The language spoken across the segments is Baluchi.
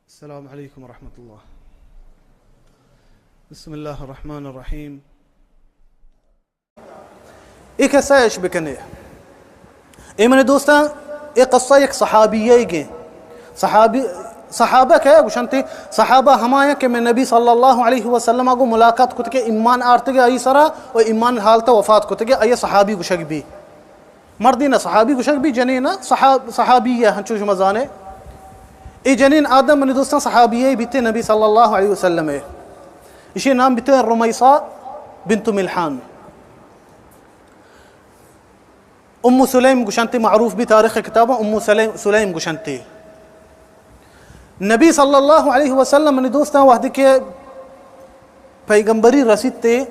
السلام علیکم ورحمۃ اللہ۔ بسم اللہ الرحمن الرحیم۔ اے قصہ اش بکنے۔ اے منی دوستاں، اے قصہ یک صحابی ئیگیں۔ صحابی، صحابہ کئے گوشنتے؟ صحابہ ہمایاں کہ من نبی صلی اللہ علیہ وسلم ءَ گوں ملاقات کت کہ ایمان آرتگے آئی سرا و ایمان حالت وفات کتگے، آئی صحابی گوشگ بی۔ مردین صحابی گوشگ بی، جنین صحاب-، صحابی ئے، ہنچو شما زانے۔ اے جنین آدم منی دوستاں صحابی ئے بیتے نبی صلی اللہ علیہ وسلم ئے۔ اشی نام بیتے رمیصہ بنت ملحان۔ ام سلیم گوشنتے، معروف بی تاریخ کتاباں ام سلیم، سلیم گوشنتے۔ نبی صلی اللہ علیہ وسلم منی دوستاں وہدے کہ پیغمبری رسیتے،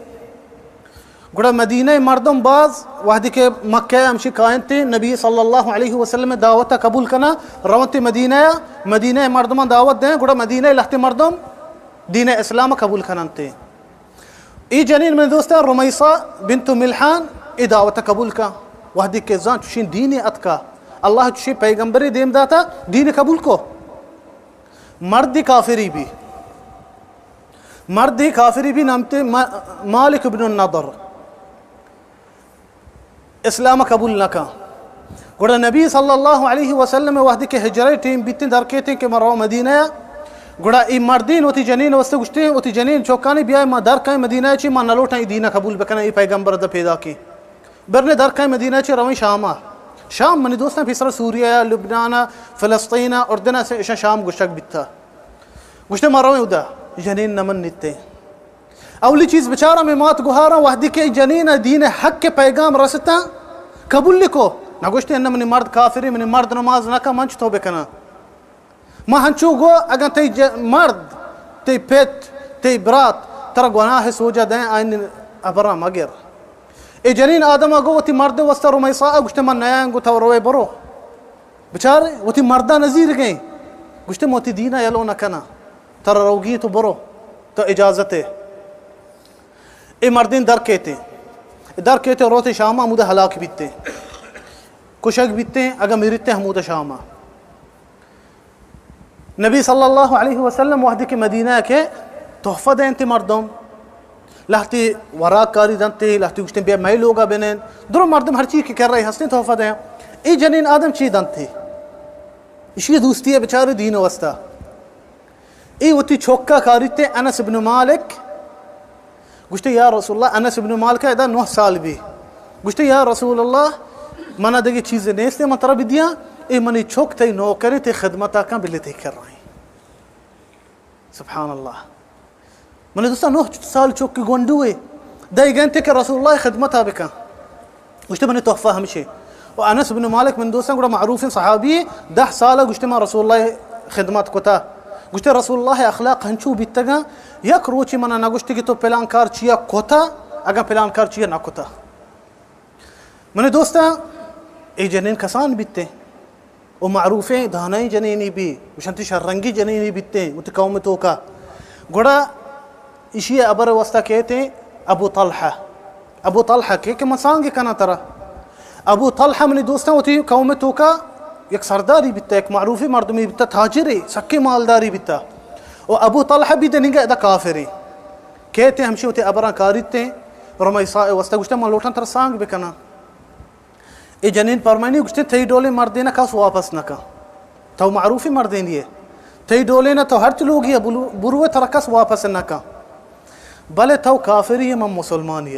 گڑا مدینہ مردم باز وہدے کہ مکہ ہمشی کاینتے، نبی صلی اللہ علیہ وسلم دعوت قبول کنا، رونتے مدینہ، مدینہ مردمان دعوت دیں، گڑا مدینہ لہتے مردم دین اسلام قبول کننتے۔ اے جنین منی دوستاں رمیصہ بنت ملحان اے دعوت قبول کا۔ وہدے کہ زان چوشیں دین اتکا، اللہ چوشیں پیغمبرے دیم داتا، دین قبول کو۔ مردے کافری بی، مردے کافری بی، نامتے ما-، مالک ابن النضر۔ اسلام قبول نہ کن۔ گڑا نبی صلی اللہ علیہ وسلم وہدے کہ ہجرہ ٹیم بیتیں در کیتیں کہ من رو مدینہ ءَ، گڑا اے مردین وتی جنین واسطے گوشتیں، وتی جنین چوکانی بیائے ما در کئیں مدینہ ءَ چی، ما نہ لوٹاں اے دین قبول بکناں، اے پیغمبر دے پیدا کیں۔ برنے در کئیں مدینہ ءَ چی، رویں شام ءَ۔ شام منی دوستاں پیسر سوریہ ءَ، لبنان ءَ، فلسطین ءَ، اردن ءَ، ایشاں شام گوشگ بیتا۔ گوشتے ما رویں ادا، جنین نہ منیتے۔ اولی چیز بچار ہمے مات گوہاراں وہدے کہ جنین ءَ دین حق ءِ پیغام رستاں، قبول کو۔ نہ گوشتے اناں منی مرد کافرے، منی مرد نماز نہ کن، من چتو بکناں؟ ما ہنچو گو اگاں تئی ج-، مرد، تئی پت، تئی برات ترا گناہ سوجا دیں، آئین ابرا مگر۔ اے جنین آدم ءَ گو وتی مرد واسطہ رمیصہ ءَ گوشتے من نیاں، گو تو روے برو۔ بچارے وتی مردا نزیرگیں، گوشتے من وتی دینا یلو نہ کناں، ترا روگی تو برو، تو اجازت ہے۔ اے مردین در کیتے، در کیتے روتے شام ہمودا ہلاک بیتے، کشگ بیتے، اگاں مریتے ہمودا شام۔ نبی صلی اللہ علیہ وسلم وہدے کہ مدینہ کہ تحفہ دینتے مردم، لہتے وراک کاری دنتے، لہتے گوشتے بیا مئے لوگا بنین، درو مردم ہر چیز کہ کر رہے ہستیں تحفہ دیں۔ اے جنین آدم چی دنتے؟ اشی دوستی ہے بچارے دین واسطہ۔ اے وتی چوکا کاریتے انس ابن مالک، گوشتے یا رسول اللہ، انس ابن مالک ادا نو سال بی۔ گوشتے یا رسول اللہ، منا دگہ چیز نیست، من ترا بدیاں، اے منی چوک تئی نوکریں، تئی خدمتا کن، بلے تئی کرائیں۔ سبحان اللہ۔ منی دوستاں، نو سال چوکی گونڈو ہے، دئی گنتے کہ رسول اللہ خدمتا بکن۔ گوشتے منی تحفہ ہمشے۔ و انس بن مالک منی دوستاں گڑا معروفیں صحابی، دہ سال گوشتے من رسول اللہ خدمت کتا۔ گوشتے رسول اللہ اخلاق ہنچو بیتگاں، یک روچی منا نگوشتے کہ تو پلان کار چیا کتا، اگاں پلان کار چیا نہ کتا۔ منی دوستاں، اے جنین کسان بیتے و معروفیں دانائیں جنینی بی، گوشنتی شررنگی جنینی بیتے وتی قوم توکا۔ گڑا ایشی ء ہبر ء واسطہ کیت ایں ابو طلحہ۔ ابو طلحہ کہ، کہ من سانگ کناں ترا۔ ابو طلحہ منی دوستاں وتی قوم ء توکا یک سرداری بیتا، یک معروفی مردمی بیتا، تاجرے، سکیں مالداری بیتا۔ و ابو طلحہ بھی دنیگا ادا کافریں۔ کیت ایں ہمشی وتی ہبراں کاریت ایں، رمیسا ء واسطہ گوشتا، من لوٹاں ترا سانگ بکناں۔ اے جنین پرمانی گوشتے، تئی ڈولیں مردین کس واپس نہ کن۔ تو معروفی مردین یے۔ تئی ڈولین تو ہرچ لوگی بلو-، بروے ترا کس واپس نہ کن۔ بلے تو کافری یے، من مسلمانی۔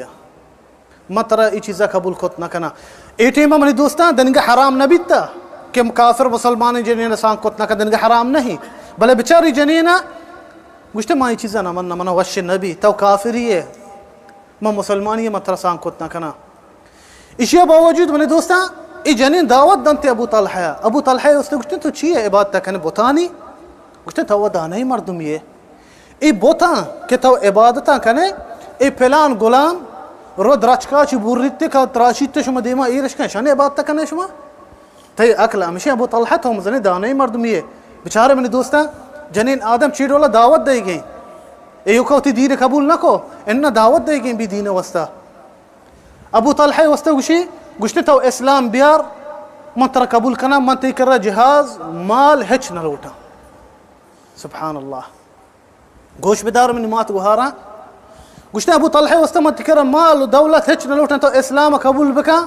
من ترا اے چیزا قبول کت نہ کناں۔ اے ٹیم منی دوستاں دنگا حرام نہ بیتا کہ کافر مسلمان جنین سانگ کت نہ کن، دنگا حرام نہیں۔ بلے بچاری جنین گوشتے، ما اے چیزا نہ من، نہ من وش نبی، تو کافری یے۔ من مسلمانی، من ترا سانگ کت نہ کناں۔ ایشی ء باوجود منی دوستاں، اے جنین دعوت دنت ابو طلحہ ء۔ ابو طلحہ ء است گوشتن، تو چی ء عبادت کنے بتانی؟ گوشتن، تو دانائی مردمی ئے۔ اے بتاں کہ تو عبادتاں کنے، اے پلان غلام رو درچکا چی بوریت کا تراشیت شما دیما ایرش کن، شن عبادت کنے شما؟ تئی عقل ہمیشہ ابو طلحہ تو مزنیں دانائی مردمی ئے۔ بچارے منی دوستاں، جنین آدم چی ڈولا دعوت دئیگیں۔ ایوکا وتی دین قبول نہ کو، اناں دعوت دئیگیں بی دین واسطہ۔ ابو طلحہ واسطہ گوشی، گوشتے تو اسلام بیار، من ترا قبول کناں، من تئی کرا جہاز، مال ہچ نہ لوٹاں۔ سبحان اللہ۔ گوش بدار منی مات گوہاراں۔ گوشتے، ابو طلحہ واسطہ من تئی کرا مال و دولت ہچ نہ لوٹاں، تو اسلام قبول بکن،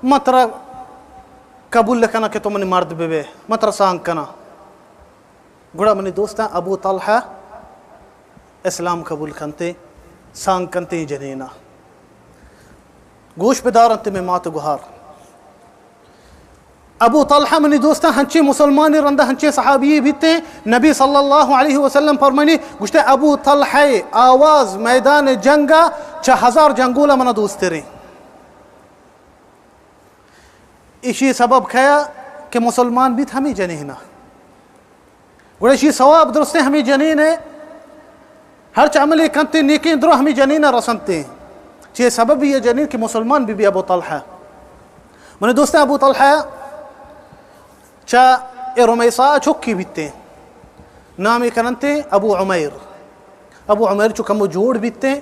من ترا قبول کناں کہ تو منی مرد ببے، من ترا سانگ کناں۔ گڑا منی دوستاں، ابو طلحہ اسلام قبول کنتے، سانگ کنتے جنینا۔ گوش بدارنت مئے مات گوہار۔ ابو طلحہ منی دوستاں ہنچیں مسلمانی رندا ہنچیں صحابی بیتے، نبی صلی اللہ علیہ وسلم فرمانی، گوشتے، ابو طلحہ آواز میدان جنگا چہ ہزار جنگولا منا دوستریں۔ ایشی سبب کیا کہ مسلمان بیت؟ ہمے جنینا۔ گڑا ایشی ثواب درستیں ہمے جنین ہے، ہرچ عملے کنتے نیکیں درو ہمے جنینا رسنتے۔ چے سبب یہ جنین کہ مسلمان بی بی ابو طلحہ۔ منی دوستیں، ابو طلحہ چا اے رمیسا چکی بیتے، نامی کننتے ابو عمیر۔ ابو عمیر چو کمو جوڑ بیتے،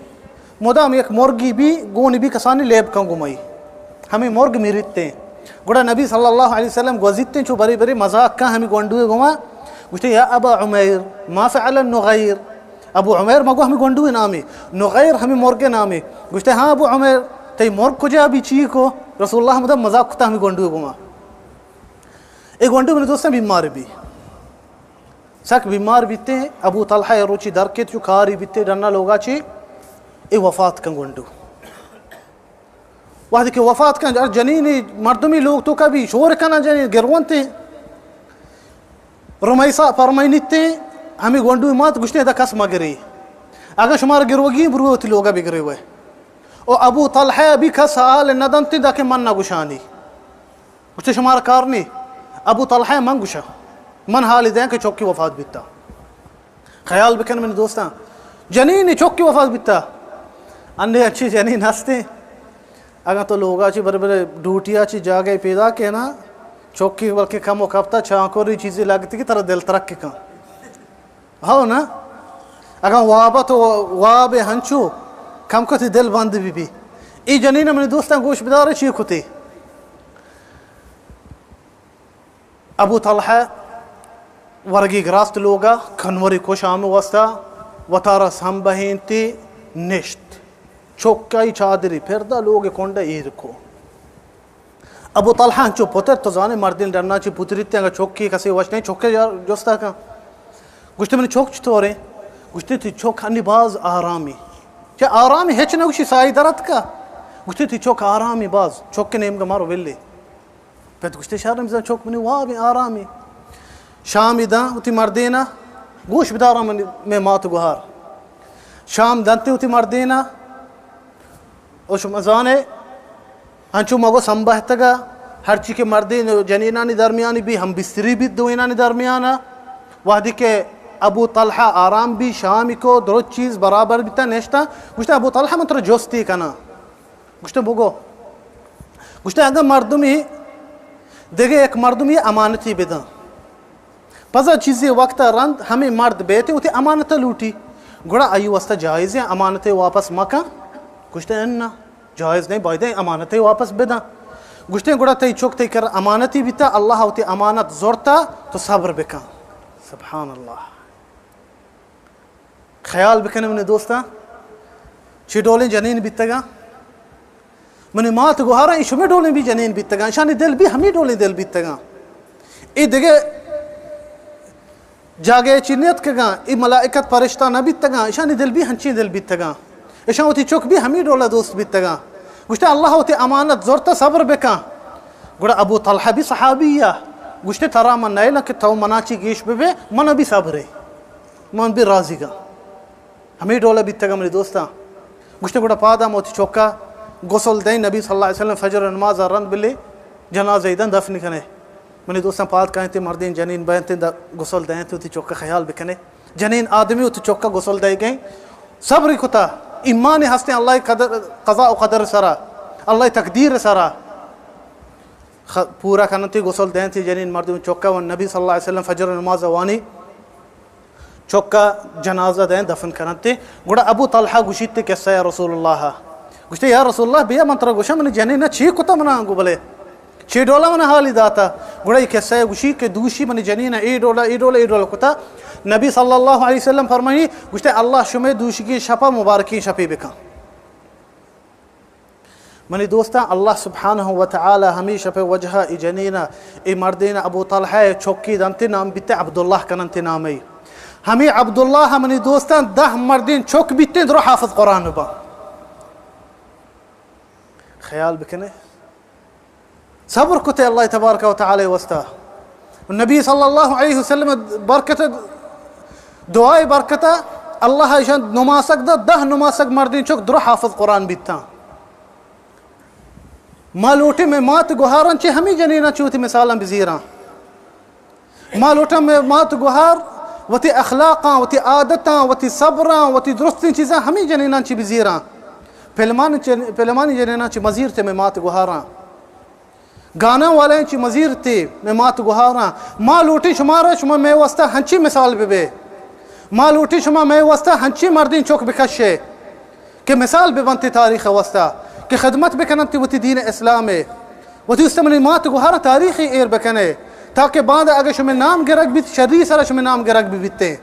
مدام یک مرگی بی گونی بی کسانی لیب کن گمائی۔ ہمیں مرگ میریتے۔ گڑا نبی صلی اللہ علیہ وسلم گوزیتے چو بری بری مذاق کن ہمیں گونڈوے گما۔ گوشتے، یا ابا عمیر، ما فعل النغیر؟ ابو عمیر مگو ہمیں گونڈوے نامی، نغیر ہمیں مرگ نامی۔ گوشتے، ہاں ابو عمیر، تئی مرگ کجا بی، چی کو؟ رسول اللہ مدام مذاق کتا ہمیں گونڈوے گما۔ اے گونڈو منی دوستاں بیمار بی۔ سک بیمار بیتے، ابو طلحہ روچی در کیت چو کاری بیتے ڈنا لوگا چی، اے وفات کن گونڈو۔ وہدے کہ وفات کن، ہر جنینی مردمی لوگ توکا بی شور کنا، جنین گرونتے۔ رمیسا فرمائنیتے، ہمیں گونڈو مات گوشتے، ادا کس مگرے۔ اگر شمار گروگی، برو وتی لوگا بگرے ہوئے۔ او ابو طلحہ بی کس حال ندنتے، دا کہ من نگوشانی۔ گوشتے، شمارا کار نی، ابو طلحہ من گوشاں، من حالی دیاں کہ چوکی وفات بیتا۔ خیال بکن منی دوستاں، جنین چوکی وفات بیتا۔ اندے اچھی جنین ہستے، اگاں تو لوگا چی بر بر ڈوٹیا چی جاگہ پیدا کہ نا، چوکی بلکہ کم و کپتا چانکوری چیزی لگتی کہ ترا دل ترک کن۔ ہو نا؟ اگاں واب تو واب ہنچو کم کتی دل بند بی بی۔ ای جنین منی دوستاں گوش بدار چی کتی۔ ابو طلحہ ورگی گراست لوگا، کنوری کش آمے واسطہ، وتارا سمبہینتی نشت۔ چکائی چادری پردہ لوگ کنڈ ایر کو۔ ابو طلحہ انچو پتر، تو زانے مردین ڈنا چی پتریتے، انگا چکی کسی وش نہیں، چکے یار جستا کن۔ گوشتے، من چک چطورے؟ گوشتے، تی چک ہنی باز آرامی۔ چہ آرامی ہچ نہ گوشی، سائی درت کا؟ گوشتے، تی چک آرامی باز، چک نیمگا مارو بلے۔ پت گوشتے، شر نمیزان چک منی وابی آرامی۔ شامی داں وتی مردینا، گوش بداراں من، مئے مات گوہار۔ شام دنتے وتی مردینا، او شما زانے، انچو مگو سمبہتگا، ہرچی کہ مردین و جنینانی درمیانی بی، ہم بستری بیت دوینانی درمیانا۔ وہدی کہ ابو طلحہ آرام بی، شامی کو، درست چیز برابر بیتا، نشتا، گوشتا، ابو طلحہ، من ترا جستی کنا۔ گوشتے، بگو۔ گوشتے، اگاں مردمی دگہ یک مردمی امانتی بداں، پزا چیزے وقتا رند ہمیں مرد بیتے وتی امانت لوٹی، گڑا آئی واسطہ جائز ہے امانت واپس مکن؟ گوشتے، انا، جائز نہیں، باید امانت واپس بداں۔ گوشتے، گڑا تئی چک تئی کر امانتی بیتا، اللہ وتی امانت زورتا، تو صبر بکن۔ سبحان اللہ۔ خیال بکنے منی دوستاں، چی ڈولیں جنین بیتگاں۔ منی مات گوہاراں، ای شمے ڈولیں بی جنین بیتگاں، اشانی دل بی ہمیں ڈولیں دل بیتگاں۔ ای دگہ جاگہ چی نیتکگاں، ای ملائکت پرشتہ نہ بیتگاں، اشانی دل بی ہنچیں دل بیتگاں۔ اشان وتی چک بی ہمیں ڈولا دوست بیتگاں۔ گوشتے، اللہ وتی امانت زورتا، صبر بکن۔ گڑا ابو طلحہ بی صحابی یا، گوشتے، ترا من نیلاں کہ تو منا چی گیش ببے، منا بی صبرے۔ من بی راضی گا۔ ہمیں ڈولا بیتگا منی دوستاں۔ گوشتے، گڑا پادا موتی چوکا غسل دیں، نبی صلی اللہ علیہ وسلم فجر نماز رند بلے جنازہ ایدن دفن کنے۔ منی دوستاں، پاد کائنتے مردین جنین بینتے دا غسل دینتے، وتی چوکا خیال بکنے۔ جنین آدمی وتی چوکا غسل دے گئے۔ صبر کتا، ایمان ہستیں اللہ قدر، قضا و قدر سرا، اللہ تقدیر سرا۔ خ-، پورا کننتے غسل دینتے جنین مردم چوکا و نبی صلی اللہ علیہ وسلم فجر نماز وانی۔ چکا جنازہ دیں دفن کننتے۔ گڑا ابو طلحہ گوشیت قصہ یا رسول اللہ۔ گوشتے، یا رسول اللہ، بیا من ترا گوشاں، منی جنین چی کتا منا گو بلے؟ چی ڈولا منا حالی داتا؟ گڑا یہ قصہ گوشی کہ دوشی منی جنین اے ڈولا، اے ڈولا، اے ڈولا کتا۔ نبی صلی اللہ علیہ وسلم فرمائی، گوشتے، اللہ شمے دوشگیں شپا مبارکیں شپے بکن۔ منی دوستاں، اللہ سبحانہ و تعالی ہمے شپ وجہا اے جنینا، اے مردینا ابو طلحہ چکی دنتے، نام بیتے عبداللہ کننتے نامی۔ ہمے عبداللہ منی دوستاں دہ مردین چک بیتے درو حافظ قرآن با۔ خیال بکنے۔ صبر کتے اللہ تبارک و تعالی واسطہ۔ نبی صلی اللہ علیہ وسلم برکت، دعائے برکتا اللہ ایشان نماسگ دا، دہ نماسگ مردین چک درو حافظ قرآن بیتاں۔ ما لوٹیں مئے مات گوہاراں چہ ہمے جنیناں چہ وتی مثالاں بزیراں۔ ما لوٹاں مئے مات گوہار وتی اخلاقاں، وتی عادتاں، وتی صبراں، وتی درستیں چیزاں ہمے جنیناں چہ بزیراں۔ فلمانی چہ، فلمانی جنیناں چہ مزیرتے مئے مات گوہاراں۔ گاناں والایاں چہ مزیرتے مئے مات گوہاراں۔ ما لوٹیں شمارا، شما مئے واسطہ ہنچی مثال ببے۔ ما لوٹیں شما مئے واسطہ ہنچی مردین چک بکشے کہ مثال ببنت تاریخ واسطہ، کہ خدمت بکننت وتی دین اسلام ء۔ وتی است منی مات گوہاراں تاریخی ایر بکنے، تاکہ باندا اگہ شمے نام گرگ بیت، شری سرا شمے نام گرگ ببیتے۔